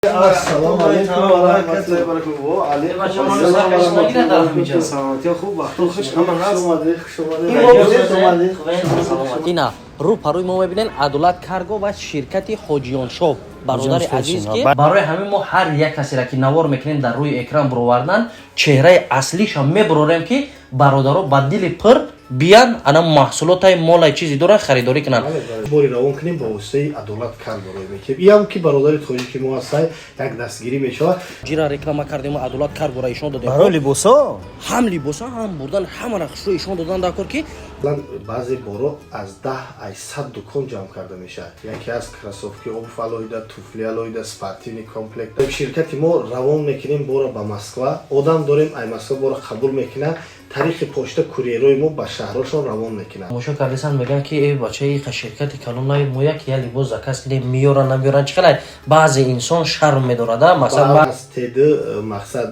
Ассалому алайкум ва раҳматуллоҳи ва баракатуҳ. Ва алайкум ассалом ва раҳматуллоҳи ва баракатуҳ. Саломатӣ, хуб, вақтон хуш, ҳама Хуш наст. омадед, хуш омадед. Ин мо Хуш омадед. Ина рӯ парои мо мебинен Адолат Карго ва ширкати Ҳоҷиёншоп, бародари азиз, ки барои ҳамин мо ҳар як касеро ки навор мекунем, дар рӯи экран буровардан чеҳраи аслиша мебурорем, ки бародаро ба дили пир биян, ана маҳсулотай, молай, чизи доран, харидорӣ кунанд. Бори равон кунем ба воситаи Адолат Карго рой мекунем. Иам ки бародари тоҷики мо ҳастай, як дастгирӣ мешавад. Ҷира реклама кардем, Адолат Каргора ишон додем. Барои либосо? Ҳам либоса, ҳам бурдан, ҳамара хушрӯ ишон додан дар кор ки Масалан, баъзе боро аз 10 ай 100 дукон ҷамъ карда мешавад. Яке аз кроссовки, обувь алоҳида, туфли алоҳида, спортивный комплект. Ширкати мо равон мекунем бора ба Москва. Одам дорем, ай Москва бора қабул мекунад. Тариқи почта курьерои мо ба шаҳрҳошон равон мекунад. Тамошо кардасан, мегӯянд ки э бача, иқа ширкати калонай, мо як я либос заказ кунем, меёран, намеёран, чӣ хелай? Баъзе инсон шарм медорада, масалан. Аз тд мақсад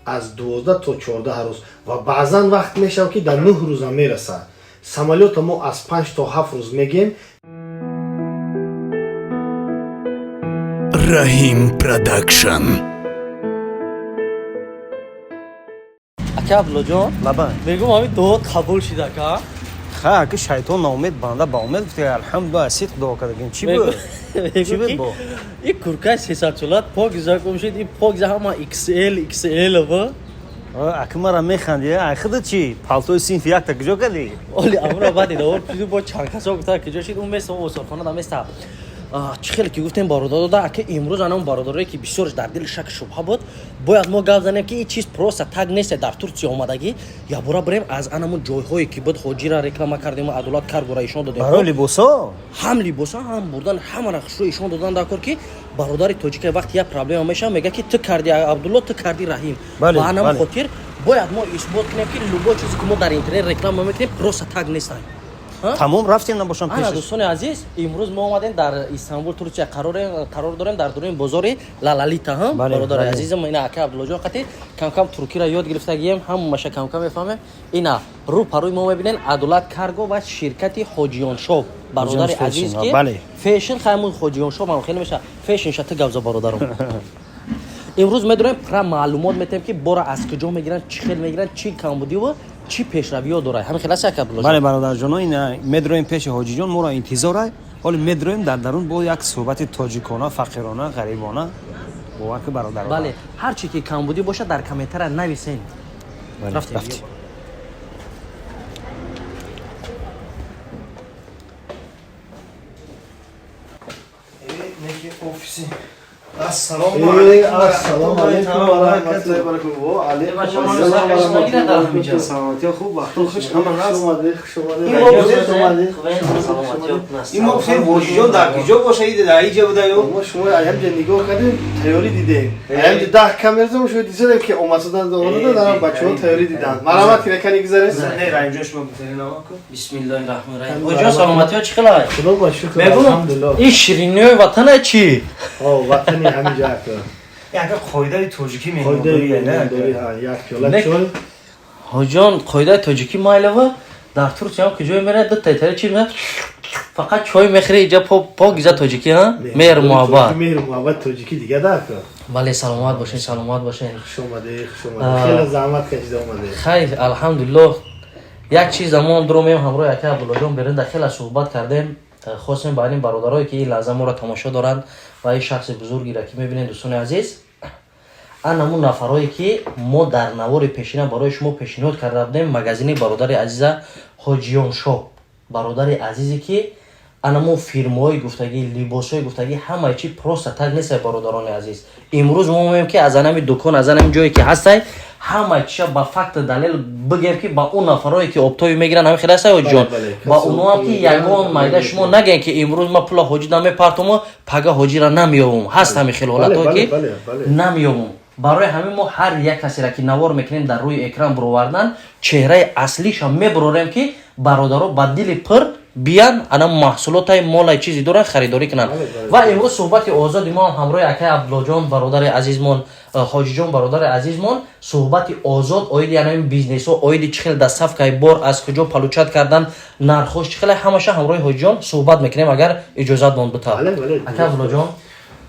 аз 12 то 14 рӯз ва баъзан вақт мешавад, ки дар 9 рӯза мерасад. Самолёта мо аз 5 то 7 рӯз мегем. Раҳим Продакшн. Ака Абдуллоҷон. Лабай. Мегӯм, ҳамин дуот қабул шид, ака. Ха, аки шайтон наумед, банда ба умед гуфта, алҳамдулилла, сидқ дуо кардагим. Чӣ буд? Чӣ буд бо? И куркаи 300 солат покиза гум шид, и покиза ҳама XL, XL ва. Аки, мара механди, ай худа чӣ? Палтои синфи якта куҷо кардӣ? Оли амра баъди давор пиду бо чанд касо гуфта, куҷо шид, ун места осорхона да места. Чӣ хеле ки гуфтем, бародар дода, ака, имрӯз анам бародарое ки бисёрш дар дили шак шубҳа буд, бояд мо гап занем, ки ин чиз просто так нест. Дар Турсия омадагӣ ябора бирем аз анамун ҷойҳое ки буд, Ҳоҷира реклама кардем, Адолат Каргора ишон додем. Барои либосо? Ҳам либоса, ҳам бурдан, ҳамара хушрӯ ишон додан дар кор, ки бародари тоҷика вақти як проблема мешава, мега ки ту карди, Абдулло, ту карди, Раҳим. Ба анам хотир бояд мо исбот кунем, ки любой чизе ки мо дар интернет реклама мекунем, просто так нестан. Тамом, рафтем, набошам Ана пешаш. Дӯстони азиз, имрӯз мо омадем дар Истанбул, Турсия, қарор дорем дар дуруни бозори Лалалита, ҳа. Бародари азизам, ина ака Абдуллоҷон қати камкам туркиро ёд гирифтагием, ҳамаша камкам мефаҳмем. Ина рӯ парои мо мебинен Адолат Карго ва ширкати Ҳоҷиёншоп, бародари Ҳоҷиён азиз Фэшн, ки фэшн хаймун Ҳоҷиёншоп ҳам хеле меша фэшн ша. Ту гавза, бародарам. Имрӯз медонем, пра маълумот метем, ки бора аз куҷо мегиранд, чӣ хел мегиранд, чӣ камбудиву чӣ пешравиё дорад. Ҳамин хел аст, ака Абдуллоҷон? Бале, бародарҷоно, ин медроем пеши ҳоҷиҷон, моро интизора. Ҳоли медроем дар дарун бо як суҳбати тоҷикона, фақирона, ғарибона. Бовар ки, бародарона. Бале, ҳар чӣ ки камбудӣ бошад, дар комментария нависен. Бале, Рафтем. Рафтем. Офиси. Ассалому Ассалому алайкум ва раҳматуллоҳи ва баракатуҳ. Ва алайкум ассалом ва раҳматуллоҳи ва баракатуҳ. Саломатӣ, хуб, вақтон хуш, ҳама Хуш наст. омадед, хуш омадед. Ин мо Хуш омадед. Ин мо гуфтем, ҳоҷиҷон дар куҷо боша, ида дар иҷа будаю. Мо шумо аямҷа нигоҳ кардем, тайёрӣ дидем. Аямҷа 10 камера зам шумо дидем, ки омадсудан омада, дарам бачаҳо тайёрӣ диданд. Марҳамат, ки накани гузаред. Не, Раҳимҷон, шумо бутарин ку. Бисмиллоҳи раҳмони раҳим. Ҳоҷиён, саломатиҳо чӣ хелай? Худо ба шукр, Мегӯм, алҳамдулиллоҳ. ин ширинии ватана чӣ? О, ватани ҳаминҷа ака. Яка қоидаи тоҷикӣ Қоидаи меҳмондорӣ. меҳмондорӣ, ҳа, як пиёла чой. Ҳоҷиён, қоидаи тоҷикӣ майлава, дар Турсия ҳам куҷое мерад, ду тайтари чи меяд, фақат чой мехӯри, иҷа покиза тоҷикӣ, ҳа, меҳру муҳаббат. Меҳру муҳаббат тоҷикӣ дига да, ака. Бале, саломат бошед, саломат бошед. Хуш омадед, хуш омадед. Хеле заҳмат кашида омадед. Хайр, алҳамдулиллоҳ. Як чиз замон дуромем ҳамроҳи ака Абдуллоҷон берун дар хеле суҳбат кардем. Хостем ба ин бародарое ки ин лаҳза моро тамошо доранд ва ин шахси бузургеро ки мебинед, дӯстони азиз, анамун нафарое ки мо дар навори пешина барои шумо пешниҳод карда будем, магазини бародари азиза Ҳоҷиёншоп, бародари азизе ки анамун фирмаҳои гуфтагӣ, либосҳои гуфтагӣ, ҳамаи чи просто так нест. Бародарони азиз, имрӯз мо меоем, ки аз анами дукон, аз анами ҷое ки ҳастай, ҳамаи чиша ба факту далел бигем, ки ба он нафарое ки обтои мегиранд, ҳамин хел ҳастай, ҳоҷиҷон? Бале, ба оноам ки ягон майда шумо нагӯем, ки имрӯз ма пула ҳоҷи намепартому, пага ҳоҷира намеёбум. Ҳаст ҳамин хел ҳолатҳое ки намеёбум. Барои ҳамин мо ҳар як касеро ки навор мекунем, дар рӯи экран буровардан чеҳраи аслиша мебурорем, ки бародаро ба дили пир биян, ана маҳсулотай, молай, чизи доран, харидорӣ кунанд. Ва имрӯз суҳбати озоди мо ҳам ҳамроҳи акаи Абдуллоҷон, бародари азизмон, ҳоҷиҷон, бародари азизмон, суҳбати озод оиди анамин бизнесҳо, оиди чӣ хел доставкаи бор, аз куҷо получать кардан, нархош чӣ хеле, ҳамаша ҳамроҳи ҳоҷиҷон суҳбат мекунем, агар иҷозат монд бита. Бале, бале. Ака Абдуллоҷон.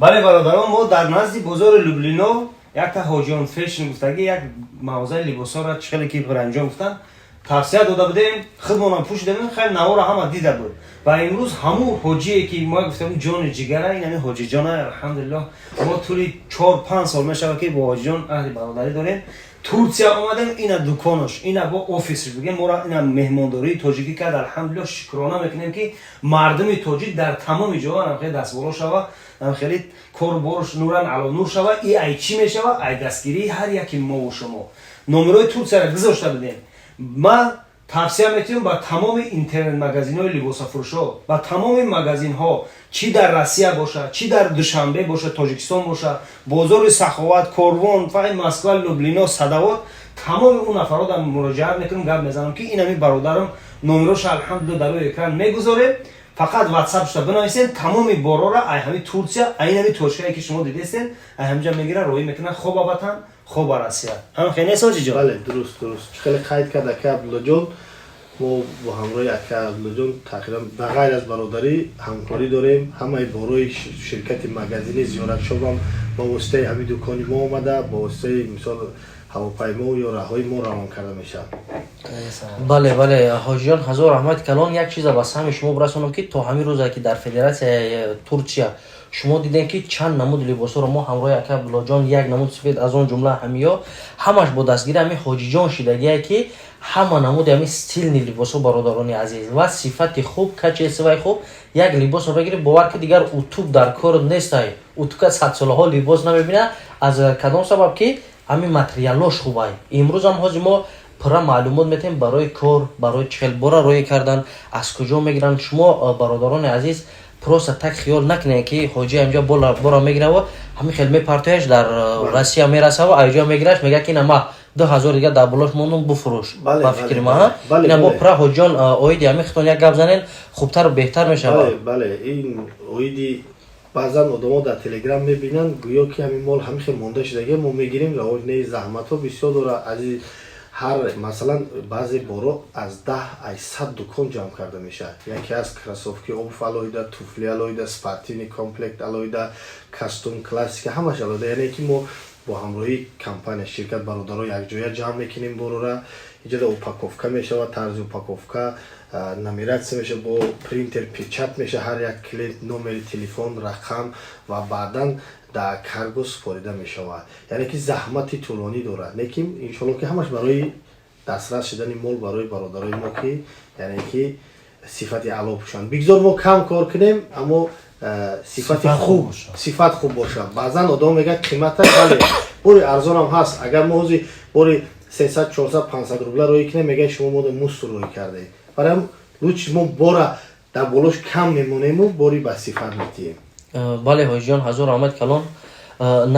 Бале, бародарон, мо дар назди бозори Люблино якта Ҳоҷиён Фешн гуфтагӣ як мағозаи либосҳоро, чӣ хеле ки Ибраҳимҷон гуфтанд, тавсия дода будем, худмонам пӯшидем, хеле навора ҳама дида буд. Ва имрӯз ҳамун ҳоҷие, ки мо гуфтем, ҷони ҷигара, ин ҳамин ҳоҷиҷона. Алҳамдулиллоҳ, мо тӯли 4-5 сол мешавад, ки бо ҳоҷиҷон аҳди бародарӣ дорем. Турсия омадем, ина дуконош, ина бо офисш бигем, мора ина меҳмондории тоҷикӣ кард. Алҳамдулиллоҳ, шукрона мекунем, ки мардуми тоҷик дар тамоми ҷоҳо ам хеле дастболо шава, ам хеле кору боруш нуран ало нур шава. И ай чӣ мешава? Ай дастгирии ҳар яки мову шумо. Номерои Турсияро гузошта будем. Ман тавсия метиҳам ба тамоми интернет-магазинҳои либосафурӯшҳо, ба тамоми магазинҳо, чӣ дар Россия бошад, чӣ дар Душанбе бошад, Тоҷикистон бошад, бозори Саховат, Корвон, фай Москва, Люблино, Садовод, тамоми он нафарҳо дар муроҷиат мекунам, гап мезанам, ки инами бародарам номероша, алҳамдулилла, дар рӯи экран мегузорем. Фақат ватсап шуда бинависен, тамоми борора ай ҳами Турсия, ай ҳами точкае, ки шумо дидестен, ай ҳамҷа мегира, роҳӣ мекунад, хо ба ватан, хо ба Россия. Ҳам хеле нест, ҳоҷиҷон? Бале, дуруст. Хеле қайд кард ака Абдуллоҷон. Мо бо ҳамроҳи ака Абдуллоҷон тақрибан ба ғайр аз бародарӣ ҳамкорӣ дорем. Ҳамаи борои ширкати магазини Зиёратшобам ба воситаи ҳамин дукони мо омада, ба воситаи, мисол, ҳавопаймо ё раҳҳои мо равон карда мешавад. Бале, ҳоҷиҷон, ҳазор раҳмати калон. Як чиза ба саҳми шумо бирасонам, ки то ҳамин рӯзе, ки дар Федератсияи Турсия шумо дидем, ки чанд намуди либосҳоро мо ҳамроҳи ака Абдуллоҷон, як намуд сифед, аз он ҷумла ҳамиё, ҳамаш бо дастгири ҳамин ҳоҷиҷон шидагие, ки ҳама намуди ҳамин стильный либосҳо, бародарони азиз, ва сифати хуб, качествои хуб. Як либосро бигирӣ, бовар ки дигар утюг дар кор нестай, утюга садсолаҳо либос намебинад. Аз кадом сабаб? Ки ҳамин материалош хубай. Имрӯзам ҳози мо пурра маълумот метиҳем барои кор, барои чихел бора роҳӣ кардан, аз куҷо мегиранд. Шумо, бародарони азиз, просто так хиёл накунед, ки ҳоҷи ҳамҷа бора мегираву ҳамин хел мепартояш, дар Россия мерасаву айҷо мегираш, мега, ки ина ма 2000 дига дар болош мондум, буфурӯш. Ба фикри ман, ина бо пурра ҳоҷиён оиди ҳамин хитон як гап занен, хубтару беҳтар мешавад. Бале, ин оиди баъзан одамо дар Телеграм мебинанд, гӯё ки ҳамин мол ҳамин хел монда шудаги, мо мегирем, равоҷ не, заҳматҳо бисёр дора. Ази ҳар, масалан, баъзе боро аз 10 ай 100 дукон ҷамъ карда мешавад. Яке аз кроссовки, обувь алоҳида, туфли алоҳида, спортивный комплект алоҳида, костюм, классика, ҳамаш алоҳида. Яъне ки мо бо ҳамроҳии компания, ширкат, бародаро якҷоя ҷамъ мекунем борора. Иҷода упаковка мешавад, тарзи упаковка, нумерация мешавад, бо принтер печать мешавад, ҳар як клиент номери телефон, рақам, ва баъдан дар карго супорида мешавад. Яъне ки заҳмати тӯлонӣ дорад, лекин иншоалло, ки ҳамаш барои дастрас шудани мол барои бародарои мо, ки яъне ки сифати аъло пӯшанд. Бигзор мо кам кор кунем, аммо сифати хуб, сифат хуб бошад. Баъзан одам мегӯяд, қимата. Бале, бори арзонам ҳаст. Агар мо ҳози бори 300, 400, 500 рубла роҳӣ кунем, мегӯяд, шумо мода мусор роҳӣ кардаед. Барои лучше мо бора дар болош кам мемонему, бори ба сифат метиҳем. Бале, ҳоҷиҷон, ҳазор раҳмати калон.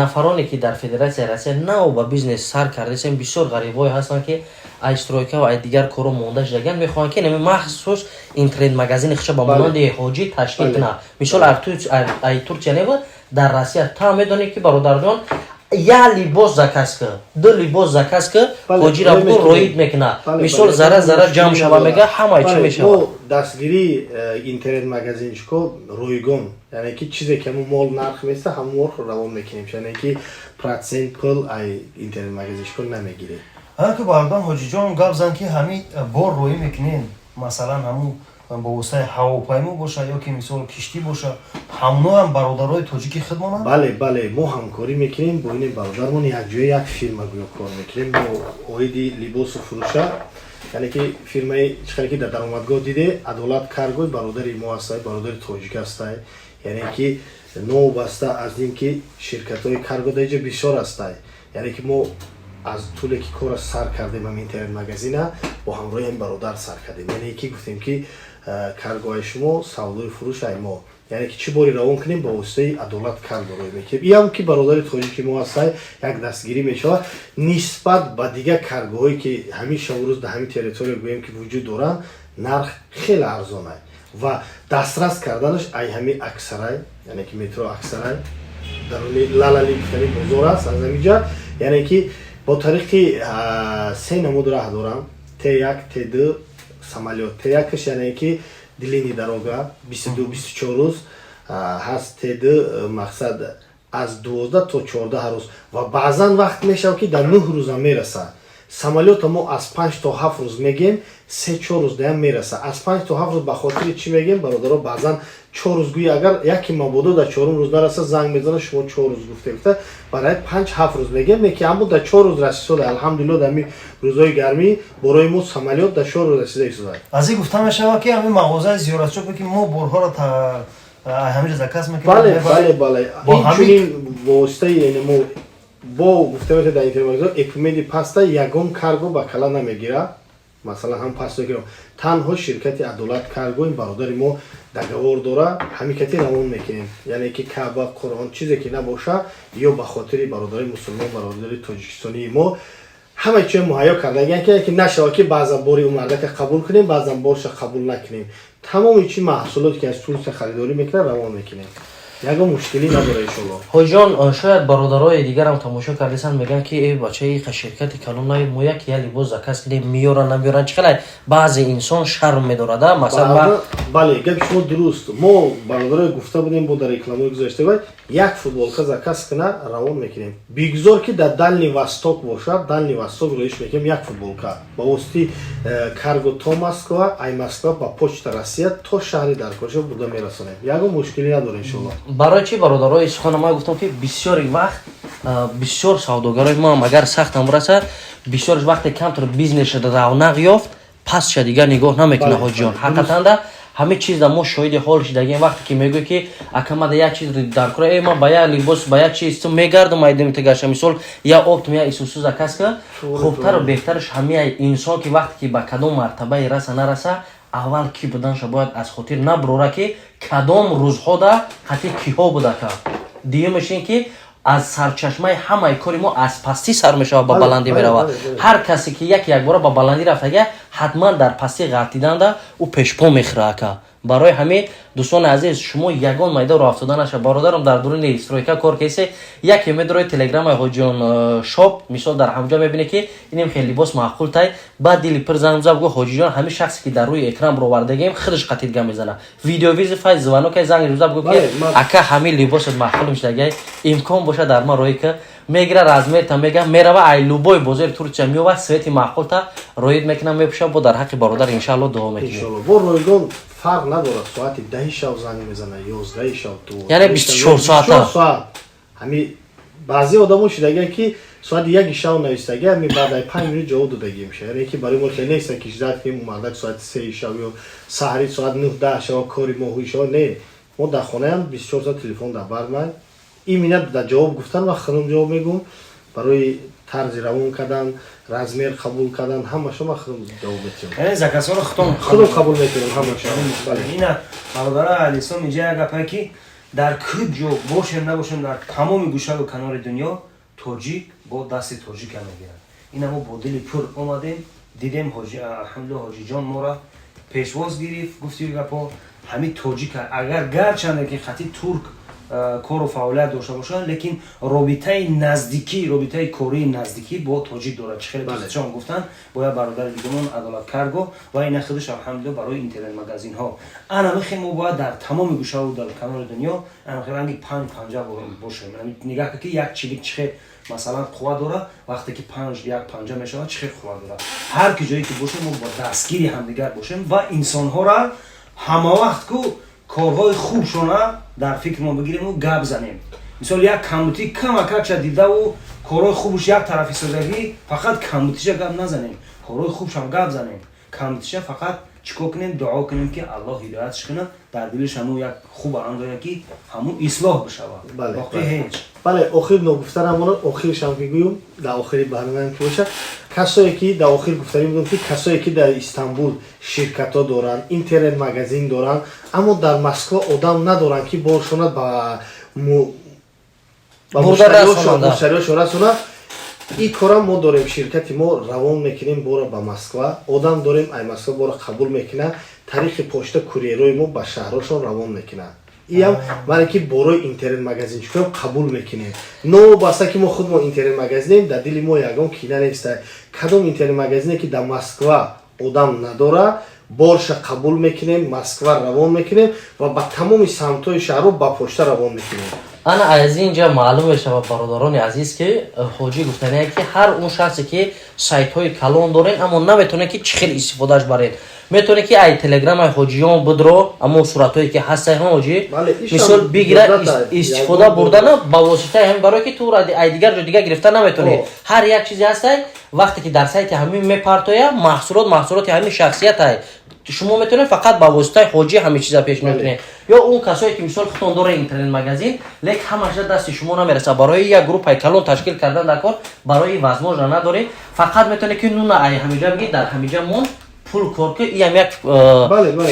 Нафароне, ки дар Федератсияи Россия нав ба бизнес сар кардасем, бисёр ғарибҳое ҳастанд, ки ай стройка ва ай дигар корҳо монда шудагианд, мехоҳанд, ки нами махсус интернет-магазини хиша ба монанди ҳоҷӣ ташкил кунад. Мисол, ай Турсия неба, дар Россия та медонед, ки, бародарҷон, як либос заказ ки, ду либос заказ ки, ҳоҷира бугу, роид мекуна. Мисол, зара зара ҷамъ шава, мега, ҳамаи чӣ мешавад. Дастгирии интернет-магазинчико ройгон, яъне ки чизе ки ҳамун мол нарх места, ҳамун мол равон мекунем, яъне ки процент пул ай интернет-магазинчико намегирем. Ҳана ки бародарон, ҳоҷиҷон гап зан, ки ҳамин бор роӣ мекунем, масалан, ҳамун бо воситаи ҳавопаймо боша ё ки, мисол, киштӣ боша, ҳамоноам бародарои тоҷики худмонанд? Бале, мо ҳамкорӣ мекунем бо ин бародармон, якҷоя як фирма гӯё кор мекунем мо оиди либосу фурӯша. Яъне ки фирмаи чихеле ки дар даромадгоҳ диде, Адолат Каргои бародари мо ҳастай, бародари тоҷик ҳастай. Яъне ки новобаста аз ин ки ширкатҳои карго дар иҷо бисёр ҳастай, яъне ки мо аз тӯле ки корро сар кардем, ҳам интернет-магазина бо ҳамроҳи ҳам бародар сар кардем. Яъне ки гуфтем, ки каргоҳи шумо, савдои фурӯш ай мо, яъне ки чӣ бори равон кунем, ба воситаи Адолат Карго роҳӣ мекунем. Иам ки бародари тоҷики мо ҳастай, як дастгирӣ мешавад нисбат ба дигар каргоҳое, ки ҳамин шабу рӯз дар ҳамин территория, гӯем, ки вуҷуд доранд. Нарх хеле арзонай ва дастрас карданаш ай ҳамин Аксарай, яъне ки метро Аксарай, даруни Лалали гуфтани бозор аст. Аз ҳаминҷа, яъне ки бо тариқи се намуд раҳ дорам: Т1, Т2, самолёт. Т1-аш, яъне ки длинный дорога, 22, 24 рӯз. Ҳаст ТД, мақсад, аз 12 то 14 рӯз ва баъзан вақт мешавад, ки дар 9 рӯзам мерасад. Самолёта мо аз 5 то 7 рӯз мегем, 3-4 рӯз даям мераса. Аз 5 то 7 рӯз ба хотири чӣ мегем, бародаро? Баъзан 4 рӯз гӯи, агар яке мабодо дар чорум рӯз нараса, занг мезана: «Шумо 4 рӯз гуфте». Гуфта, барои 5-7 рӯз мегем, не ки аммо дар 4 рӯз расисода, алҳамдулилло. Дар рӯзҳои гармӣ борои мо самолёт дар 4 рӯз расида истодад. Аз ин гуфта мешавад, ки ҳамин мағозаи Зиёратшопе, ки мо борҳоро ҳаминҷо заказ мекунем. Бале, инчунин воситаи, яъне мо бо гуфта мешавад, дар интернет Экумеди паста ягон карго ба кала намегирад. Масалан, ҳам паста танҳо ширкати Адолат Карго, ин бародари мо договор дора, ҳамин кати равон мекунем. Яъне ки Каъба, Қуръон, чизе ки набоша, ё ба хотири бародари мусулмон, бародари тоҷикистонии мо ҳама чиз муҳайё кардагиан, ки нашавад, ки баъзан бори ӯ қабул кунем, баъзан борша қабул накунем. Тамоми чи маҳсулоте, ки аз Турсия харидорӣ мекунад, равон мекунем, ягон мушкилӣ надора, иншолло. Ҳоҷиён, шояд бародарои дигарам тамошо кардесанд, мегӯянд, ки э бачаи қа ширкати калон наед, мо як я либос заказ кунем, меёран, намеёран? Чӣ хелай, баъзе инсон шарм медорада, масалан. Бале, гапи шумо дуруст. Мо бародарое гуфта будем, бо дар рекламаи гузашта, як футболка заказ куна, равон мекунем. Бигзор ки дар Дальний Восток бошад, Дальний Восток роиш мекунем. Як футболка ба воситаи карго то Москва, ай Москва ба Почта Россия то шаҳри даркоша бурда мерасонем, ягон мушкилӣ надорем, иншолло. Барои чӣ, бародарои сухана, ман гуфтам, ки бисёри вақт бисёр савдогарои моам, агар сахтам раса, бисёр вақте камтар бизнеша равнақ ёфт, пасша дигар нигоҳ намекунад. Ҳоҷиён, ҳақиқатанда ҳамин чизда мо шоҳиди ҳол шидагем. Вақте ки мегӯй, ки акамада як чиз дар кора, э ман ба як либос, ба як чиз ту мегардам, айдами гаша, мисол, я оптом, я исусу заказ ка. Хубтару беҳтараш ҳамин инсон, ки вақте ки ба кадом мартабае раса нараса, аввал ки буданша бояд аз хотир набурора, ки кадом рӯзҳода қати киҳо будака. Дуюмаш ин ки аз сарчашмаи ҳамаи кори мо аз пастӣ сар мешавад, ба баландӣ меравад. Ҳар касе ки як якбора ба баландӣ рафтага, ҳатман дар пастӣ ғалтиданда ӯ пешпо мехӯра, ака. Барои ҳамин, дӯстони азиз, шумо ягон майда роҳ афтода наша. Бародарам дар дуруни стройка кор кесе, яке медорои телеграмаи Ҳоҷиён Шоп, мисол, дар ҳамҷо мебине, ки инем хеле либос маъқул тай, баъд дили пир занг зад, гӯ: «Ҳоҷиҷон, ҳамин шахсе, ки дар рӯи экран бировардагием, худаш қатид гап мезана». Видеовызов ай, звонок ай, занг зад, гӯ, ки ака, ҳамин либосат маъқул мешудагай, имкон бошад, дар ман роҳӣ ка. Мегира, размерта мега, мерава, ай любой бозори Турция меова, цвети маъқулта роид мекунам, мепӯша. Бо дар ҳаққи бародар, иншаалло, дуо мекунем. Бо ройгон, фарқ надорад, соати 10-и шав занг мезана, 11-и шав. Яъне 24 соата. Соат. Ҳами баъзе одамо шидагия, ки соати 1-и шав навистагия, ҳами баъд ай 5 минут ҷавоб додагӣ меша. Яъне ки барои мо хеле неста, ки ждать кунем, мардак соати 3-и шав ё саҳари соат 9-10 шава, кори мо ҳуи шава. Не, мо дар хонаям 24 соат телефон дар бар май. Имина дар ҷавоб гуфтан ва худам ҷавоб мегӯм. Барои тарзи равон кардан, размер қабул кардан, ҳамаша ман худам ҷавоб метиҳам. Яъне заказҳоро худтон? Худам қабул мекунам ҳамаша. Ина, бародара алислом, инҷа як гапае, ки дар куҷо бошем набошем, дар тамоми гӯшаву канори дунё тоҷик бо дасти тоҷика мегирад. Ина мо бо дили пур омадем, дидем, алҳамдулилла, ҳоҷиҷон мора пешвоз гирифт, гуфти гапо ҳамин тоҷика. Агар гарчанде ки хати турк кору фаъолият дошта бошад, лекин робитаи наздикӣ, робитаи кории наздикӣ бо тоҷик дорад. Чӣ хеле чон гуфтанд, бояд бародари дигамон Адолат Карго ва ина худаш, алҳамдулилла, барои интернет-магазинҳо. Ана михе мо бояд дар тамоми гӯшаву дар канори дунё ана ранги панҷ панҷа бошем. Нигаҳ ки як чилик чӣ хел, масалан, қувва дорад, вақте ки панҷ як панҷа мешавад, чӣ хел қувва дорад. Ҳар ки ҷое ки бошем, мо бо дастгири ҳамдигар бошем ва инсонҳоро ҳамавақт ку корҳои хубшона дар фикрмон бигириму гап занем. Мисол, як камбутӣ камакача дидаву корҳои хубш як тарафи содагӣ, фақат камбутиша гап назанем, корҳои хубшам гап занем. Камбутиша фақат чӣ кор кунем? Дуо кунем, ки Аллоҳ ҳидоятш кунад, дар дилиш ҳамун як хуб андоя, ки ҳамун ислоҳ бишавад. Боқӣ ҳеҷ. Бале, охир ногуфта намонад, охиршам ки гӯюм, дар охири барномаам ки боша, касое ки дар охир гуфтанӣ будам, ки касое ки дар Истанбул ширкатҳо доранд, интернет магазин доранд, аммо дар Москва одам надоранд, ки боршонад ба муштариёшон расонад, ин корам мо дорем. Ширкати мо равон мекунем бора ба Москва, одам дорем, ай Москва бора қабул мекунад, тариқи почта курьерои мо ба шаҳрҳошон равон мекунад. Иам баре ки борои интернет магазинчикоам қабул мекунем. Новобаста ки мо худмо интернет магазинем, дар дили мо ягон кина неста. Кадом интернет магазине ки дар Москва одам надора. Борша қабул мекунем, Москва равон мекунем ва ба тамоми самтҳои шаҳрҳо ба почта равон мекунем. Ана аз ин ҷа маълум мешавад, бародарони азиз, ки ҳоҷӣ гуфтания, ки ҳар он шахсе, ки сайтҳои калон дорен, аммо наметавонед, ки чӣ хел истифодааш баред, метавонед, ки ай телеграмаи ҳоҷиён будро, аммо суратҳое ки ҳастаи ҳам ҳоҷӣ, мисол бигира, истифода бурдана ба воситаи ҳамин, барое ки ту ай дигар ҷо дигар гирифта наметавонӣ. Ҳар як чизе ҳастай, вақте ки дар сайти ҳамин мепартоя, маҳсулот маҳсулоти ҳамин шахсиятай, шумо метавонед фақат ба воситаи ҳоҷӣ ҳамин чиза пешниҳод кунед. Ё он касое, ки мисол худтон доред интернет-магазин, лек ҳамаша дасти шумо намерасад, барои як группаи калон ташкил кардан дар кор барои возможно надоред, фақат метавонед, ки нуна ай ҳамиҷа бигӣ, дар ҳамиҷа мон, пул кор ки иам як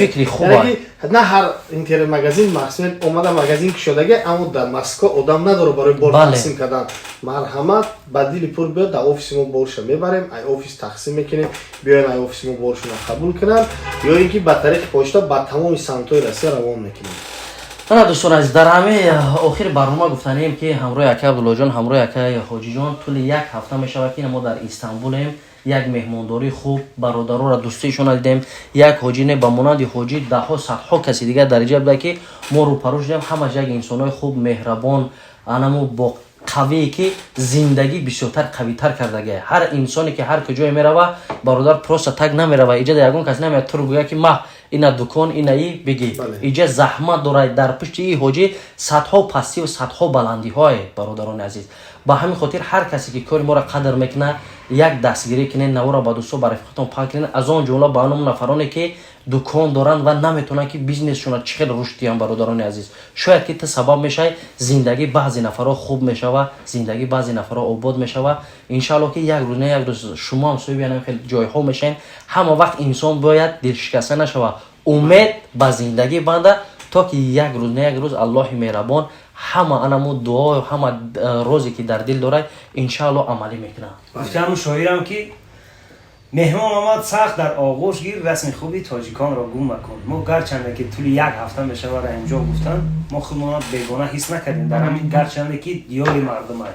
фикри хуба. На ҳар интернет-магазин мақсад омада магазин кушодаги, аммо дар Москва одам надорад барои бор тақсим кардан. Марҳамат, ба дили пур биёд, дар офиси мо борша мебарем, ай офис тақсим мекунем. Биёен, ай офиси мо боршона қабул кунанд ё ин ки ба тариқи почта ба тамоми самтҳои Россия равон мекунем. Ана, дӯстон азиз, дар ҳамаи охири барнома гуфтанем, ки ҳамроҳи акай Абдуллоҷон, ҳамроҳи акай Ҳоҷиҷон тӯли як ҳафта мешавад, ки мо дар Истанбулем. Як меҳмондории хуб, бародароро, дӯстиишона дидем. Як ҳоҷӣ не, ба монанди ҳоҷӣ даҳҳо, садҳо каси дигар дариҷа буда, ки мо рӯпарӯ шудем. Ҳамаш як инсонҳои хуб, меҳрабон, анамо бо қавие, ки зиндагӣ бисёртар қавитар кардагия. Ҳар инсоне, ки ҳар куҷое мерава, бародар, просто так намерава. Иҷа ягон кас намеяд тур гӯя, ки маҳ ина дукон, ина и бигӣ. Иҷа заҳмат дорад. Дар пушти и ҳоҷӣ садҳо пастиву садҳо баландиҳое, бародарони азиз. Ба ҳамин хотир ҳар касе, ки кори моро қадр мекунад, як дастгирӣ кунед, навора ба дӯсто, ба рафиқотон паҳн кунед, аз он ҷумла ба он нафароне, ки дукон доранд ва наметавонанд, ки бизнесшона чӣ хел рушд диҳанд. Бародарони азиз, шояд ки ту сабаб мешавӣ, зиндагӣ баъзе нафарҳо хуб мешава, зиндагӣ баъзе нафарҳо обод мешава. Иншаалло, ки як рӯз, не як рӯз, шумо ҳам соҳиби янам хел ҷойҳо мешавед. Ҳама вақт инсон бояд дилшикаста нашава, умед ба зиндагӣ банда, то ки як рӯз, не як рӯз, Аллоҳи меҳрабон ҳама анаму дуо, ҳама розе, ки дар дил дорад, иншаалло, амалӣ мекунад. Гуфтам шоирам, ки меҳмон омад, сахт дар оғӯш гир, расми хуби тоҷиконро гум макун. Мо гарчанде ки тӯли як ҳафта мешавад, Раҳимҷон гуфтан, мо худмона бегона ҳис накардем дар ҳамин, гарчанде ки диёри мардумай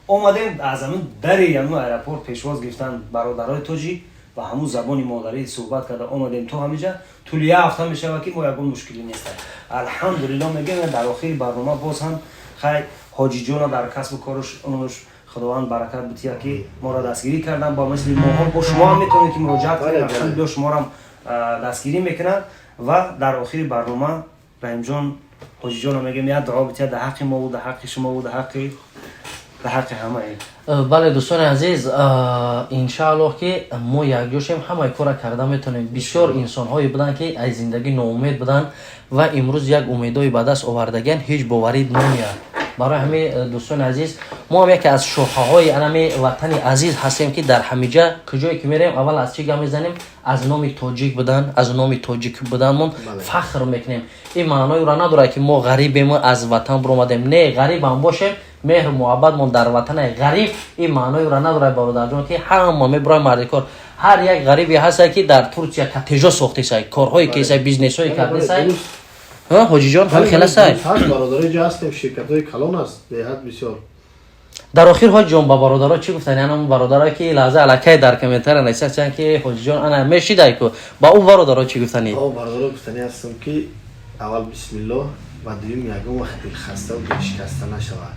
омадем. Аз ҳамин дари ҳамин аэропорт пешвоз гирифтан бародарои тоҷик, ба ҳамун забони модарӣ суҳбат карда омадем то ҳаминҷа. Тӯли як ҳафта мешавад, ки мо ягон мушкилӣ нест, алҳамдулилло, мегӯем. Дар охири барнома боз ҳам хай ҳоҷиҷона дар касбу кораш Худованд баракат бития, ки моро дастгирӣ кардан. Ба мисли моҳо бо шумо ҳам метавонед, ки муроҷиат кунед, алҳамдулилло, шуморам дастгирӣ мекунад. Ва дар охири барнома Раҳимҷон, ҳоҷиҷона мегӯем, як дуо бития дар ҳаққи мову дар ҳаққи шумову дар ҳаққи ҳамаи. Бале, дӯстони азиз, иншааллоҳ, ки мо якҷо шем, ҳамаи кора карда метавонем. Бисёр инсонҳое буданд, ки аз зиндагӣ ноумед буданд ва имрӯз як умедҳое ба даст овардагиан, ҳеҷ боварӣ намеяд. Барои ҳамин, дӯстони азиз, мо ҳам яке аз шохаҳои анами ватани азиз ҳастем, ки дар ҳамиҷа куҷое ки мерем, аввал аз чӣ гап мезанем? Аз номи тоҷик будан, аз номи тоҷик буданмон фахр мекунем. Ин маънои ӯро надорад, ки мо ғарибему, аз ватан биромадем. Не, ғарибам бошем, меҳру муҳаббатмон дар ватани ғариб, ин маънои ӯро надорад, бародарҷон, ки ҳама мебурои мардикор. Ҳар як ғарибе ҳаста, ки дар Турсия коттежо сохтесай, корҳое кесай, бизнесҳое кардесай. Ҳоҷиҷон, ҳами хел ҳастай? Бародарои ҷо ҳастем, ширкатҳои калон аст, беҳад бисёр. Дар охир, ҳоҷиҷон, ба бародаро чӣ гуфтан? Яъне он бародаро, ки лаҳза аллакай дар комментария нависанд, ки ҳоҷиҷон ана мешидай ку, ба ӯ бародаро чӣ гуфтанӣ? Бародаро, гуфтанӣ ҳастам, ки аввал бисмиллоҳ, ва дуюм, ягон вақт дилхаставу дилшикаста нашавад,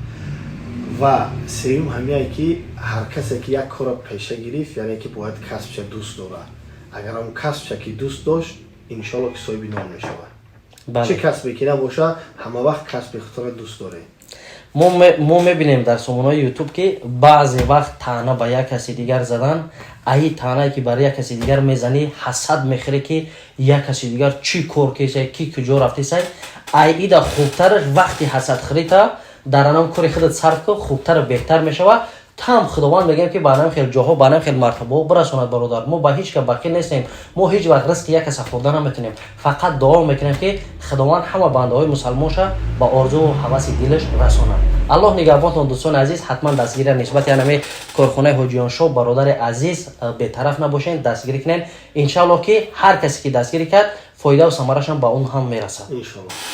ва сеюм, ҳамияе, ки ҳар касе, ки як корро пеша гирифт, яъне ки бояд касбша дӯст дорад. Агар он касбша ки дӯст дошт, иншоалло, ки соҳиби ном мешавад. Чӣ касбе ки набоша, ҳама вақт касби худро дӯст доред. Мо мебинем дар сомонаҳои Ютуб, ки баъзе вақт таъна ба як каси дигар задан, аи таънае, ки бар як каси дигар мезанӣ, ҳасад мехӯре, ки як каси дигар чӣ кор кесай, ки куҷо рафтесай. Ай ида хубтараш, вақти ҳасадхӯрита дар анам кори худат сарф кун, хубтару беҳтар мешавад. Там Худованд мегӯям, ки ба анам хел ҷоҳо, ба анам хел мартабаҳо бирасонад. Бародар, мо ба ҳеҷ ка бақил нестем, мо ҳеҷ вақт ризқи як каса хӯрда наметонем, фақат дуо мекунем, ки Худованд ҳама бандаҳои мусалмонша ба орзуву ҳаваси дилаш расонад. Аллоҳ нигаҳбонтон, дӯстони азиз. Ҳатман дастгирия нисбати анами корхонаи Ҳоҷиёншоҳ, бародари азиз, бетараф набошед, дастгирӣ кунед. Иншааллоҳ, ки ҳар касе, ки дастгирӣ кард, фоидаву самарашам ба он ҳам мерасад. Иншоаллоҳ.